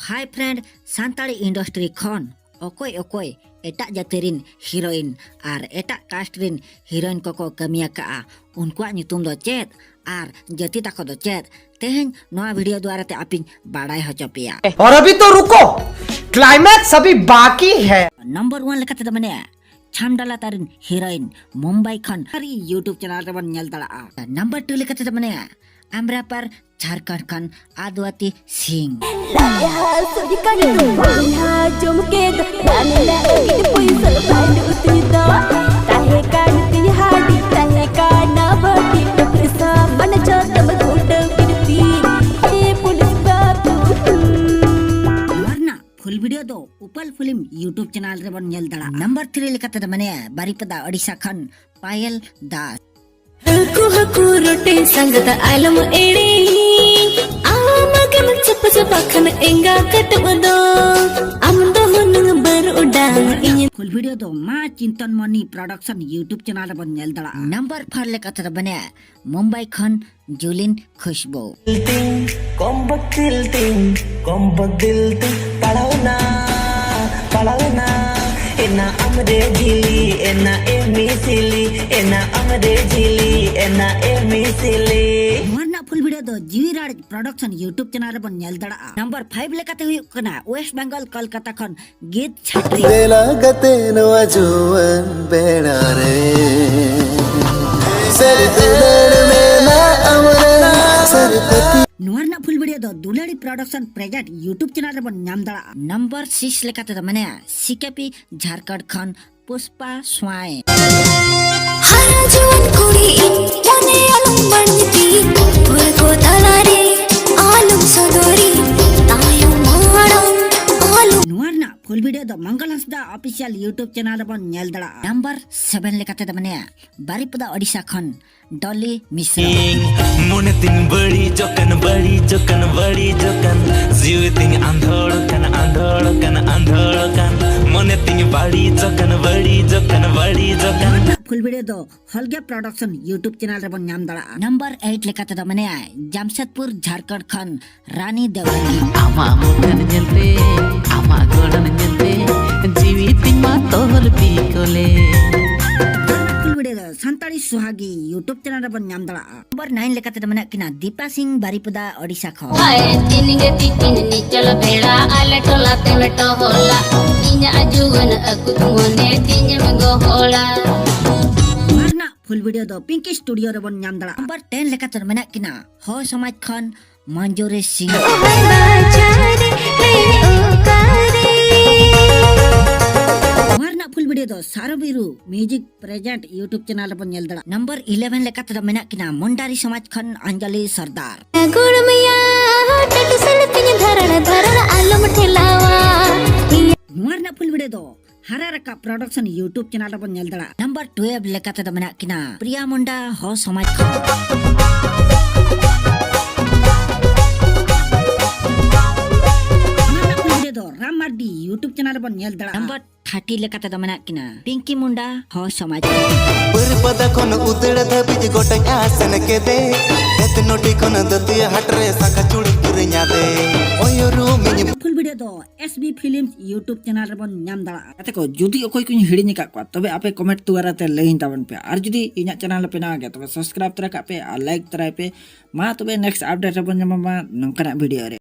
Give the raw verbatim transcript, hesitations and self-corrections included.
Hi friend, Santali industry ᱠᱷᱚᱱ ᱚᱠᱚᱭ ᱚᱠᱚᱭ ᱮᱴᱟᱜ ᱡᱟᱹᱛᱤ ᱨᱤᱱ heroine ᱟᱨ ᱮᱴᱟᱜ caste ᱨᱤᱱ heroine ᱠᱚᱠᱚ ᱠᱟᱹᱢᱤ ᱟᱠᱟᱫᱼᱟ, ᱩᱱᱠᱩᱣᱟᱜ ᱧᱩᱛᱩᱢ ᱫᱚ ᱪᱮᱫ ᱟᱨ ᱡᱟᱹᱛᱤ ᱛᱟᱠᱚ ᱫᱚ ᱪᱮᱫ, ᱛᱮᱦᱮᱧ ᱱᱚᱣᱟ video ᱫᱩᱣᱟᱨᱟ ᱛᱮ ᱟᱯᱮᱧ ᱵᱟᱲᱟᱭ ᱦᱚᱪᱚ ᱯᱮᱭᱟ᱾ और अभी तो रुको, climax अभी बाकी है। Number one ᱞᱮᱠᱟ ᱛᱮᱫᱚ ᱢᱮᱱᱟᱭᱟ ᱪᱷᱟᱢᱰᱟ ᱞᱟᱛᱟᱨ ᱨᱤᱱ heroine ᱢᱩᱢᱵᱟᱭ ᱠᱷᱚᱱ ᱟᱨ YouTube channel ᱨᱮᱵᱚᱱ ᱧᱮᱞ ᱫᱟᱲᱮᱭᱟᱜᱼᱟ᱾ Number two ᱞᱮᱠᱟ ᱛᱮᱫᱚ ᱢᱮᱱᱟᱭᱟ ᱟᱢᱨᱟᱯᱟᱨ ᱡᱷᱟᱨᱠᱷᱚᱸᱰ ᱠᱷᱚᱱ ᱟᱫᱣᱟᱛᱤ ᱥᱤᱝ᱾ ᱡᱚᱢ ᱠᱮᱫ ᱨᱟᱱ ᱞᱟᱹᱜᱤᱫ ᱯᱚᱭᱥᱟ ᱵᱟᱹᱱᱩᱜ ᱛᱤᱧ ᱫᱚ᱾ ᱛᱟᱦᱮᱸ ᱠᱟᱱ ᱛᱤᱧ ᱦᱟᱺᱰᱤ, ᱛᱟᱦᱮᱸ ᱠᱟᱱᱟ ᱵᱟᱹᱴᱤ, ᱴᱩᱠᱩᱡ ᱥᱟᱵᱟᱱ ᱡᱚᱛᱚᱢ ᱜᱩᱰᱟᱹᱣ ᱠᱮᱫ ᱛᱤᱧ᱾ ᱦᱮ ᱯᱩᱞᱤᱥ ᱵᱟᱹᱵᱩ᱾ ᱱᱚᱣᱟ ᱨᱮᱱᱟᱜ full video ᱫᱚ ᱩᱯᱟᱞ film YouTube channel ᱨᱮᱵᱚᱱ ᱧᱮᱞ ᱫᱟᱲᱮᱭᱟᱜᱼᱟ᱾ Number three ᱞᱮᱠᱟ ᱛᱮᱫᱚ ᱢᱮᱱᱟᱭᱟ ᱵᱟᱨᱤᱯᱟᱫᱟ ᱳᱰᱤᱥᱟ ᱠᱷᱚᱱ ᱯᱟᱭᱮᱞ ᱫᱟᱥ᱾ ᱦᱟᱹᱠᱩ ᱦᱟᱹᱠᱩ ᱨᱚᱴᱮ ᱥᱟᱸᱜᱟᱛ ᱟᱞᱚᱢ ᱮᱲᱮ᱾ ᱟᱢ ᱜᱮᱢ ᱪᱟᱯ ᱪᱟᱯᱟ ᱠᱷᱟᱱ ᱮᱸᱜᱟ ᱠᱟᱹᱴᱩᱵ ᱫᱚ᱾ ᱟᱢ ᱫᱚ ᱦᱩᱱᱟᱹᱝ ᱵᱟᱹᱨᱩᱰᱟᱝ ᱤᱧ᱾ Full video ᱫᱚ ᱢᱟ ᱪᱤᱱᱛᱚᱱ ᱢᱚᱱᱤ production YouTube channel ᱨᱮᱵᱚᱱ ᱧᱮᱞ ᱫᱟᱲᱮᱭᱟᱜᱼᱟ᱾ Number four ᱞᱮᱠᱟ ᱛᱮᱫᱚ ᱢᱮᱱᱟᱭᱟ ᱢᱩᱢᱵᱟᱭ ᱠᱷᱚᱱ ᱡᱩᱞᱤᱱ ᱠᱷᱩᱥᱵᱩ᱾ ᱛᱤᱧ ᱠᱚᱢ ᱵᱚᱠᱤᱞ ᱛᱤᱧ ᱠᱚᱢ ᱵᱚᱠᱤᱞ ᱛᱤᱧ ᱯᱟᱲᱟᱣᱱᱟ ᱯᱟᱲᱟᱣᱱᱟ ᱮᱱᱟ ᱟᱢᱨᱮ ᱡᱷᱤᱞᱤ ᱮᱱᱟ ᱮᱢᱤ ᱥᱤᱞᱤ ᱮᱱᱟ ᱟᱢᱨᱮ ᱡᱷᱤᱞᱤ ᱮᱱᱟ ᱮᱢᱤ ᱥᱤᱞᱤ᱾ ᱱᱚᱣᱟ ᱨᱮᱱᱟᱜ full video ᱫᱚ ᱡᱤᱣᱤ ᱨᱟᱲ production YouTube channel ᱨᱮᱵᱚᱱ ᱧᱮᱞ ᱫᱟᱲᱮᱭᱟᱜᱼᱟ᱾ Number five ᱞᱮᱠᱟᱛᱮ ᱦᱩᱭᱩᱜ ᱠᱟᱱᱟ West Bengal ᱠᱳᱞᱠᱟᱛᱟ ᱠᱷᱚᱱ ᱜᱤᱛ ᱪᱷᱟᱴᱨᱤ᱾ ᱫᱮᱞᱟ ᱜᱟᱛᱮ ᱱᱚᱣᱟ ᱡᱩᱣᱟᱹᱱ ᱵᱮᱲᱟ ᱨᱮ ᱥᱟᱹᱨᱤ ᱫᱩᱞᱟᱹᱲ ᱢᱮᱱᱟᱜ ᱟᱢᱨᱮ ᱥᱟᱹᱨᱤ ᱯᱟᱹᱛᱤ᱾ ᱱᱚᱣᱟ ᱨᱮᱱᱟᱜ full video ᱫᱚ ᱫᱩᱞᱟᱹᱲᱤ production present YouTube channel ᱨᱮᱵᱚᱱ ᱧᱟᱢ ᱫᱟᱲᱮᱭᱟᱜᱼᱟ᱾ Number six ᱞᱮᱠᱟ ᱛᱮᱫᱚ ᱢᱮᱱᱟᱭᱟ ᱥᱤᱠᱮᱯᱤ ᱡᱷᱟᱨᱠᱷᱚᱸᱰ ᱠᱷᱚᱱ ᱯᱩᱥᱯᱟ ᱥᱣᱟᱭ᱾ ᱦᱟᱨᱟ ᱡᱩᱣᱟᱹᱱ ᱠᱩᱲᱤ ᱤᱧ ᱢᱚᱱᱮ ᱟᱞᱚᱢ ᱵᱟᱹᱲᱛᱤ᱾ ᱦᱚᱲ ᱠᱚ ᱛᱟᱞᱟᱨᱮ ᱟᱞᱚᱢ ᱥᱚᱫᱚᱨᱤ᱾ ᱛᱟᱭᱚᱢ ᱢᱟᱲᱟᱝ ᱟᱞᱚᱢ᱾ ᱱᱚᱣᱟ ᱨᱮᱱᱟᱜ full video ᱫᱚ ᱢᱚᱝᱜᱚᱞ ᱦᱟᱸᱥᱫᱟ official YouTube channel ᱨᱮᱵᱚᱱ ᱧᱮᱞ ᱫᱟᱲᱮᱭᱟᱜᱼᱟ᱾ Number seven ᱞᱮᱠᱟ ᱛᱮᱫᱚ ᱢᱮᱱᱟᱭᱟ ᱵᱟᱨᱤᱯᱟᱫᱟ ᱳᱰᱤᱥᱟ ᱠᱷᱚᱱ ᱰᱚᱞᱤ ᱢᱤᱥᱨᱟ᱾ ᱢᱚᱱᱮ ᱛᱤᱧ ᱵᱟᱹᱲᱤᱡᱚᱜ ᱠᱟᱱ, ᱵᱟᱹᱲᱤᱡᱚᱜ ᱠᱟᱱ, ᱵᱟᱹᱲᱤᱡᱚᱜ ᱠᱟᱱ᱾ ᱡᱤᱣᱤ ᱛᱤᱧ ᱟᱸᱫᱷᱚᱲ ᱠᱟᱱ, ᱟᱸᱫᱷᱚᱲ ᱠᱟᱱ, ᱟᱸᱫᱷᱚᱲ ᱠᱟᱱ᱾ ᱢᱚᱱᱮ ᱛᱤᱧ ᱵᱟᱹᱲᱤᱡᱚᱜ ᱠᱟᱱ, ᱵᱟᱹᱲᱤᱡᱚᱜ ᱠᱟᱱ, ᱵᱟᱹᱲᱤᱡᱚᱜ ᱠᱟᱱ᱾ ᱯᱷᱩᱞ ᱵᱷᱤᱰᱤᱭᱳ ᱫᱚ ᱦᱚᱞᱜᱮ ᱯᱨᱚᱰᱟᱠᱥᱚᱱ YouTube ᱪᱮᱱᱮᱞ ᱨᱮᱵᱚᱱ ᱧᱟᱢ ᱫᱟᱲᱮᱭᱟᱜᱼᱟ᱾ ᱱᱟᱢᱵᱟᱨ ᱮᱭᱤᱴ ᱞᱮᱠᱟ ᱛᱮᱫᱚ ᱢᱮᱱᱟᱭᱟ ᱡᱟᱢᱥᱮᱫᱽᱯᱩᱨ ᱡᱷᱟᱨᱠᱷᱚᱸᱰ ᱠᱷᱚᱱ ᱨᱟᱱᱤ ᱫᱮᱣᱞᱟᱞᱤ᱾ ᱟᱢᱟᱜ ᱢᱩᱴᱷᱟᱹᱱ ᱧᱮᱞᱛᱮ ᱟᱢᱟᱜ ᱜᱚᱲᱦᱚᱱ ᱧᱮᱞᱛᱮ ᱡᱤᱣᱤ ᱛᱤᱧ ᱢᱟ ᱛᱚᱞ ᱯᱤᱠᱚᱞᱮ᱾ ᱯᱷᱩᱞ ᱵᱷᱤᱰᱤᱭᱳ ᱫᱚ ᱥᱟᱱᱛᱟᱲᱤ ᱥᱩᱦᱟᱜᱤ YouTube ᱪᱮᱱᱮᱞ ᱨᱮᱵᱚᱱ ᱧᱟᱢ ᱫᱟᱲᱮᱭᱟᱜᱼᱟ᱾ ᱱᱟᱢᱵᱟᱨ ᱱᱟᱭᱤᱱ ᱞᱮᱠᱟ ᱛᱮᱫᱚ ᱢᱮᱱᱟᱜ ᱠᱤᱱᱟ ᱫᱤᱯᱟ ᱥᱤᱝ ᱵᱟᱨᱤᱯᱚᱫᱟ ᱳᱰᱤᱥᱟ ᱠᱷᱚᱱ᱾ ᱦᱟᱭ ᱛᱤᱱᱜᱮ ᱛᱤᱠᱤᱱ ᱱᱤᱪᱚᱞ ᱵᱮᱲᱟ ᱟᱞᱮ ᱴᱚᱞᱟ ᱛᱮᱢ ᱴᱚᱦᱚᱞᱟ, ᱤᱧᱟᱜ ᱡᱩᱣᱟᱹᱱ ᱟᱹᱠᱩᱛ ᱢᱚᱱᱮ ᱛᱤᱧᱮᱢ ᱜᱚᱦᱚᱲᱟ᱾ ᱱᱚᱣᱟ ᱨᱮᱱᱟᱜ ᱯᱷᱩᱞ ᱵᱷᱤᱰᱤᱭᱳ ᱫᱚ ᱯᱤᱝᱠᱤ ᱥᱴᱩᱰᱤᱭᱳ ᱨᱮᱵᱚᱱ ᱧᱟᱢ ᱫᱟᱲᱮᱭᱟᱜᱼᱟ᱾ ᱱᱟᱢᱵᱟᱨ ᱴᱮᱱ ᱞᱮᱠᱟ ᱛᱮᱫᱚ ᱢᱮᱱᱟᱜ ᱠᱤᱱᱟ ᱦᱚ ᱥᱚᱢᱟᱡᱽ ᱠᱷᱚᱱ ᱢᱚᱧᱡᱩᱨᱤ ᱥᱤᱝ᱾ ᱚᱦᱟᱭ ᱵᱟᱪᱷᱟᱨᱮ ᱞᱟᱹᱭ ᱚᱠᱟᱨᱮ᱾ ᱱᱚᱣᱟ ᱨᱮᱱᱟᱜ ᱯᱷᱩᱞ ᱵᱷᱤᱰᱤᱭᱳ ᱫᱚ ᱥᱟᱨᱚᱵᱤᱨᱩ ᱢᱤᱣᱡᱤᱠ ᱯᱨᱮᱡᱮᱱᱴ YouTube ᱪᱮᱱᱮᱞ ᱨᱮᱵᱚᱱ ᱧᱮᱞ ᱫᱟᱲᱮᱭᱟᱜᱼᱟ᱾ ᱱᱟᱢᱵᱟᱨ ᱤᱞᱮᱵᱷᱮᱱ ᱞᱮᱠᱟ ᱛᱮᱫᱚ ᱢᱮᱱᱟᱜ ᱠᱤᱱᱟ ᱢᱚᱱᱰᱟᱨᱤ ᱥᱚᱢᱟᱡᱽ ᱠᱷᱚᱱ ᱚᱧᱡᱚᱞᱤ ᱥᱚᱨᱫᱟᱨ᱾ ᱜᱩᱲᱢᱤᱭᱟ ᱴᱟᱴᱩ ᱥᱟᱞ ᱛᱤᱧ ᱫᱷᱟᱨᱟᱲ ᱫᱷᱟᱨᱟᱲ ᱟᱞᱚᱢ ᱴᱷᱮᱞᱟᱣᱟ᱾ ᱱᱚᱣᱟ ᱨᱮᱱᱟᱜ ᱯᱷᱩᱞ ᱵᱷᱤᱰᱤᱭᱳ ᱫᱚ ᱦᱟᱨᱟ ᱨᱟᱠᱟᱵ ᱯᱨᱚᱰᱟᱠᱥᱚᱱ YouTube ᱪᱮᱱᱮᱞ ᱨᱮᱵᱚᱱ ᱧᱮᱞ ᱫᱟᱲᱮᱭᱟᱜᱼᱟ᱾ ᱱᱟᱢᱵᱟᱨ ᱴᱩᱭᱮᱞᱵᱷ ᱞᱮᱠᱟ ᱛᱮᱫᱚ ᱢᱮᱱᱟᱜ ᱠᱤᱱᱟ ᱯᱨᱤᱭᱟ ᱢᱩᱱᱰᱟ ᱦᱚ ᱥᱚᱢᱟᱡᱽ ᱠᱷᱚᱱ᱾ ᱱᱚᱣᱟ ᱨᱮᱱᱟᱜ ᱯᱷᱩᱞ ᱵᱷᱤᱰᱤᱭᱳ ᱫᱚ ᱨᱟᱢ ᱢᱟᱨᱰᱤ YouTube ᱪᱮᱱᱮᱞ ᱨᱮᱵᱚᱱ ᱧᱮᱞ ᱫᱟᱲᱮᱭᱟᱜᱼᱟ᱾ ᱱᱟᱢᱵᱟᱨ ᱛᱷᱟᱨᱴᱤ ᱞᱮᱠᱟ ᱛᱮᱫᱚ ᱢᱮᱱᱟᱜ ᱠᱤᱱᱟ ᱯᱤᱝᱠᱤ ᱢᱩᱱᱰᱟ ᱦᱚ ᱥᱚᱢᱟᱡᱽ ᱠᱷᱚᱱ᱾ ᱵᱟᱹᱨᱯᱟᱫᱟ ᱠᱷᱚᱱ ᱩᱫᱟᱹᱲ ᱫᱷᱟᱹᱵᱤᱡ ᱜᱚᱴᱟᱧ ᱟᱥᱮᱱ ᱠᱮᱫᱮ, ᱵᱮᱛᱱᱚᱴᱤ ᱠᱷᱚᱱ ᱫᱟᱹᱛᱤᱭᱟᱹ ᱦᱟᱴ ᱨᱮ ᱥᱟᱠᱷᱟ ᱪᱩᱲᱤ ᱠᱤᱨᱤᱧ ᱟᱫᱮ᱾ ᱚᱭᱩᱨᱩᱢᱤᱧ ᱯᱷᱩᱞ ᱵᱷᱤᱰᱤᱭᱳ ᱫᱚ S B Films YouTube channel ᱨᱮᱵᱚᱱ ᱧᱟᱢ ᱫᱟᱲᱮᱭᱟᱜᱼᱟ᱾ ᱜᱟᱛᱮ ᱠᱚ, ᱡᱩᱫᱤ ᱚᱠᱚᱭ ᱠᱚᱧ ᱦᱤᱲᱤᱧ ᱟᱠᱟᱫ ᱠᱚᱣᱟ, ᱛᱚᱵᱮ ᱟᱯᱮ ᱠᱚᱢᱮᱱᱴ ᱫᱩᱣᱟᱨᱟ ᱛᱮ ᱞᱟᱹᱭᱟᱹᱧ ᱛᱟᱵᱚᱱ ᱯᱮ᱾ ᱟᱨ ᱡᱩᱫᱤ ᱤᱧᱟᱹᱜ ᱪᱮᱱᱮᱞ ᱯᱮ ᱱᱟᱣᱟ ᱜᱮᱭᱟ, ᱛᱚᱵᱮ ᱥᱟᱵᱥᱠᱨᱟᱭᱤᱵ ᱛᱚᱨᱟ ᱠᱟᱜ ᱯᱮ ᱟᱨ ᱞᱟᱭᱤᱠ ᱛᱚᱨᱟᱭ ᱯᱮ᱾ ᱢᱟ ᱛᱚᱵᱮ ᱱᱮᱠᱥᱴ ᱟᱯᱰᱮᱴ ᱨᱮᱵᱚᱱ ᱧᱟᱢᱟ ᱱᱚᱝᱠᱟᱱᱟᱜ ᱵᱷᱤᱰᱤᱭᱳ ᱨᱮ᱾